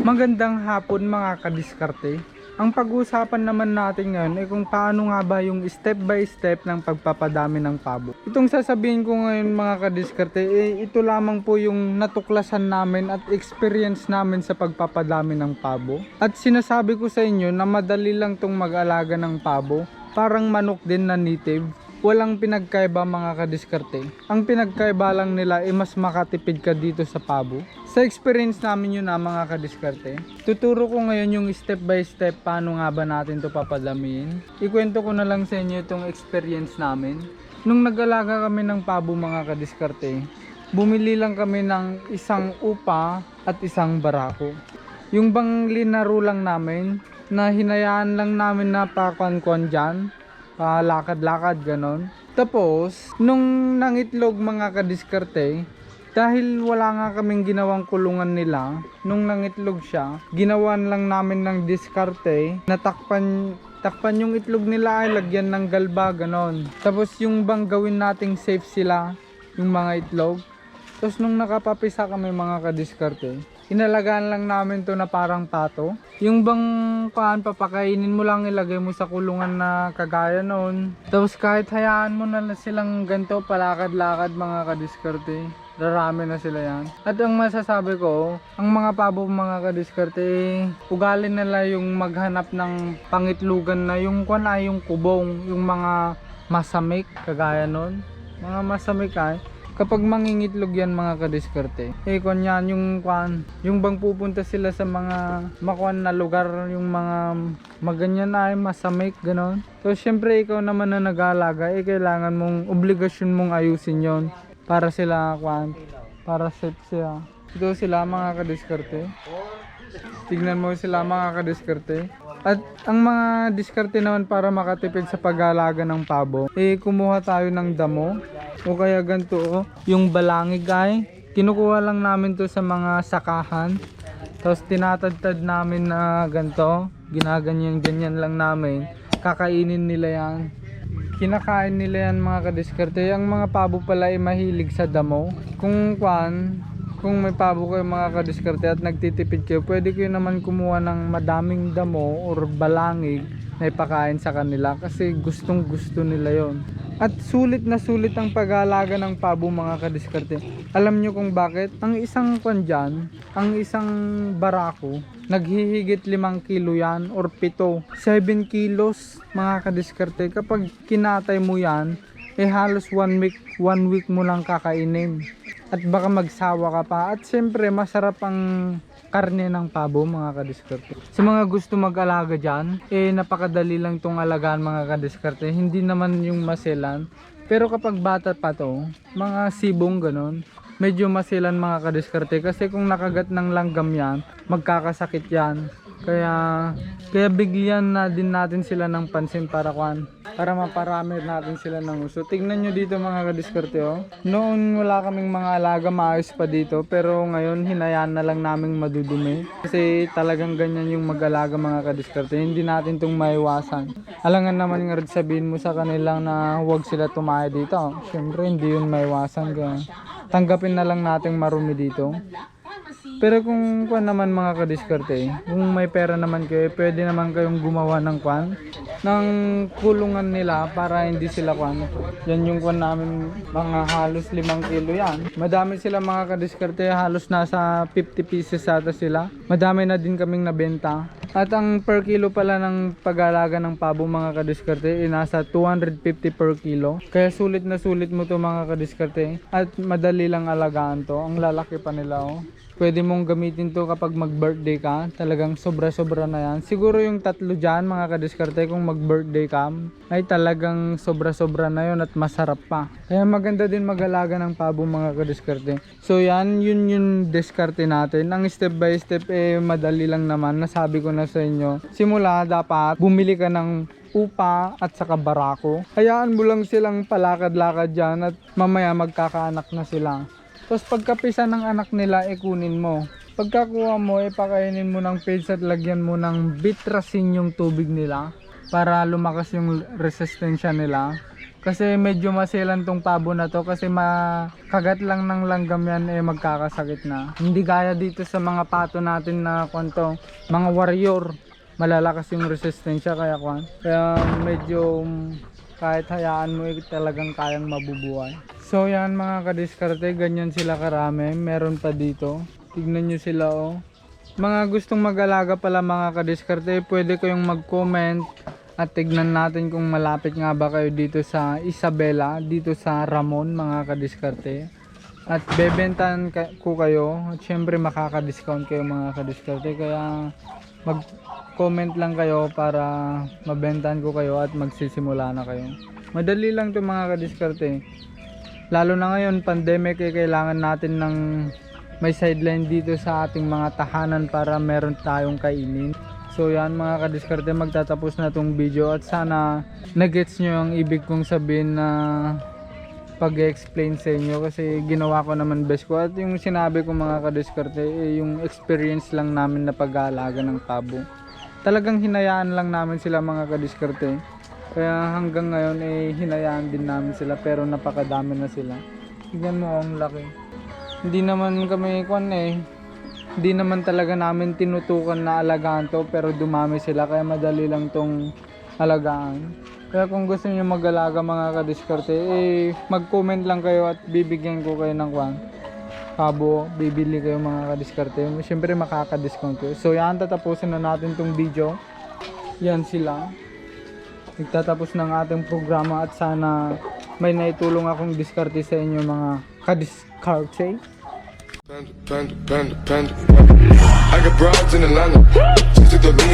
Magandang hapon mga kadiskarte. Ang pag-uusapan naman natin ngayon ay kung paano nga ba yung step by step ng pagpapadami ng pabo. Itong sasabihin ko ngayon mga kadiskarte, ito lamang po yung natuklasan namin at experience namin sa pagpapadami ng pabo. At sinasabi ko sa inyo na madali lang tong mag-alaga ng pabo, parang manok din na native. Walang pinagkaiba mga kadiskarte. Ang pinagkaiba lang nila ay mas makatipid ka dito sa pabo. Sa experience namin yun na mga kadiskarte. Tuturo ko ngayon yung step by step paano nga ba natin to papadamiin. Ikwento ko na lang sa inyo itong experience namin. Nung nag-alaga kami ng pabo mga kadiskarte, bumili lang kami ng isang upa at isang barako. Yung bang linaro lang namin na hinayaan lang namin na pakuan-kuan dyan, lakad-lakad ganon. Tapos nung nangitlog mga kadiskarte, dahil wala nga kaming ginawang kulungan nila, nung nangitlog siya, ginawan lang namin ng diskarte, takpan yung itlog nila ay lagyan ng galba ganon. Tapos yung bang gawin nating safe sila yung mga itlog. Tapos nung nakapapisa kami mga kadiskarte, inalagaan lang namin to na parang pato. Yung bang papakainin mo lang, ilagay mo sa kulungan na kagaya noon. Tapos kahit hayaan mo na silang ganito palakad-lakad mga kadiskarte, darami na sila yan. At ang masasabi ko, ang mga pabo mga kadiskarte, ugali nila yung maghanap ng pangitlugan na yung yung kubong, yung mga masamik kagaya noon. Mga masamik ay kapag mangingitlog yan mga kadiskarte, yung bang pupunta sila sa mga makuan na lugar, yung mga maganyan ay masamik ganon. So syempre ikaw naman na nag-aalaga, kailangan mong, obligasyon mong ayusin yon para sila para safe sila. Ito sila mga kadiskarte, tignan mo sila mga kadiskarte. At ang mga diskarte naman para makatipid sa pag-aalaga ng pabo, kumuha tayo ng damo o kaya ganito, yung balangig ay kinukuha lang namin to sa mga sakahan. Tapos tinatadtad namin na ganito, ginaganyan-ganyan lang namin, kakainin nila yan. Kinakain nila yan mga kadiskarte. Ang mga pabo pala ay mahilig sa damo. Kung may pabo kayo mga kadiskarte at nagtitipid kayo, pwede kayo naman kumuha ng madaming damo or balangig na ipakain sa kanila kasi gustong gusto nila yon. At sulit na sulit ang pag-aalaga ng pabo mga kadiskarte. Alam nyo kung bakit? Ang isang ang isang barako, naghihigit 5 kilo yan or 7 kilos mga kadiskarte. Kapag kinatay mo yan, halos 1 week mo lang kakainin. At baka magsawa ka pa. At siyempre masarap ang karne ng pabo mga kadiskarte. Sa mga gusto mag-alaga dyan, napakadali lang itong alagaan mga kadiskarte. Hindi naman yung maselan. Pero kapag bata pa to, mga sibong ganon, medyo maselan mga kadiskarte. Kasi kung nakagat ng langgam yan, magkakasakit yan. Kaya bigyan na din natin sila ng pansin para maparami natin sila ng uso. Tignan nyo dito mga kadiskarte, oh. Noon wala kaming mga alaga, maayos pa dito, pero ngayon hinayaan na lang naming madudumi. Kasi talagang ganyan yung mag-alaga mga kadiskarte, hindi natin itong maiwasan. Alangan naman nga rin sabihin mo sa kanilang na huwag sila tumaya dito. Siyempre hindi yun maiwasan, kaya tanggapin na lang nating marumi dito. Pero kung naman mga kadiskarte, kung may pera naman kayo, pwede naman kayong gumawa ng kulungan nila para hindi sila yan yung namin, mga halos 5 kilo yan. Madami sila mga kadiskarte, halos nasa 50 pieces ata sila. Madami na din kaming nabenta. At ang per kilo pala ng pag-alaga ng pabo mga kadiskarte, nasa 250 per kilo. Kaya sulit na sulit mo to mga kadiskarte. At madali lang alagaan to. Ang lalaki pa nila, oh. Pwede mong gamitin to kapag mag-birthday ka. Talagang sobra-sobra na yan. Siguro yung 3 dyan mga kadiskarte, kung mag-birthday ka, ay talagang sobra-sobra na yon at masarap pa. Kaya maganda din mag-alaga ng pabo mga kadiskarte. So yun yung diskarte natin. Ang step by step madali lang naman. Nasabi ko na sa inyo. Simula dapat bumili ka ng upa at saka barako. Hayaan mo lang silang palakad-lakad dyan at mamaya magkakaanak na sila. Tapos pagkapisa ng anak nila, kunin mo. Pagkakuha mo, pakainin mo ng pigs at lagyan mo ng bitrasin yung tubig nila para lumakas yung resistensya nila. Kasi medyo maselan tong pabo na to kasi makagat lang ng langgam yan magkakasakit na. Hindi gaya dito sa mga pato natin na kwanto, mga warrior. Malalakas yung resistensya kaya medyo kahit hayaan mo talagang kayang mabubuhay. So yan mga kadiskarte, ganyan sila karami. Meron pa dito. Tignan nyo sila oh. Mga gustong mag-alaga pala mga kadiskarte, pwede kayong mag-comment at tignan natin kung malapit nga ba kayo dito sa Isabela, dito sa Ramon mga kadiskarte. At bebentahan ko kayo. At syempre makaka-discount kayo mga kadiskarte. Kaya mag-comment lang kayo para mabentahan ko kayo at magsisimula na kayo. Madali lang to mga kadiskarte. Lalo na ngayon, pandemic, kailangan natin ng may sideline dito sa ating mga tahanan para meron tayong kainin. So yan mga kadiskarte, magtatapos na tong video at sana nagets nyo ang ibig kong sabihin na pag-explain sa inyo kasi ginawa ko naman best ko. At yung sinabi ko mga kadiskarte, yung experience lang namin na pag-aalaga ng pabo. Talagang hinayaan lang namin sila mga kadiskarte. Kaya hanggang ngayon hinayaan din namin sila pero napakadami na sila. Tignan mo ang laki. Hindi naman kami hindi naman talaga namin tinutukan na alagaan to pero dumami sila kaya madali lang tong alagaan. Kaya kung gusto niyo mag-alaga mga kadiskarte, mag-comment lang kayo at bibigyan ko kayo ng pabo. Bibili kayo mga kadiskarte. Siyempre makaka-discount kayo. So yan, tatapusin na natin tong video. Yan sila. Nagtatapos ng ating programa at sana may naitulong akong diskarte sa inyo mga kadiskarte. I got broads in Atlanta. She took the lean.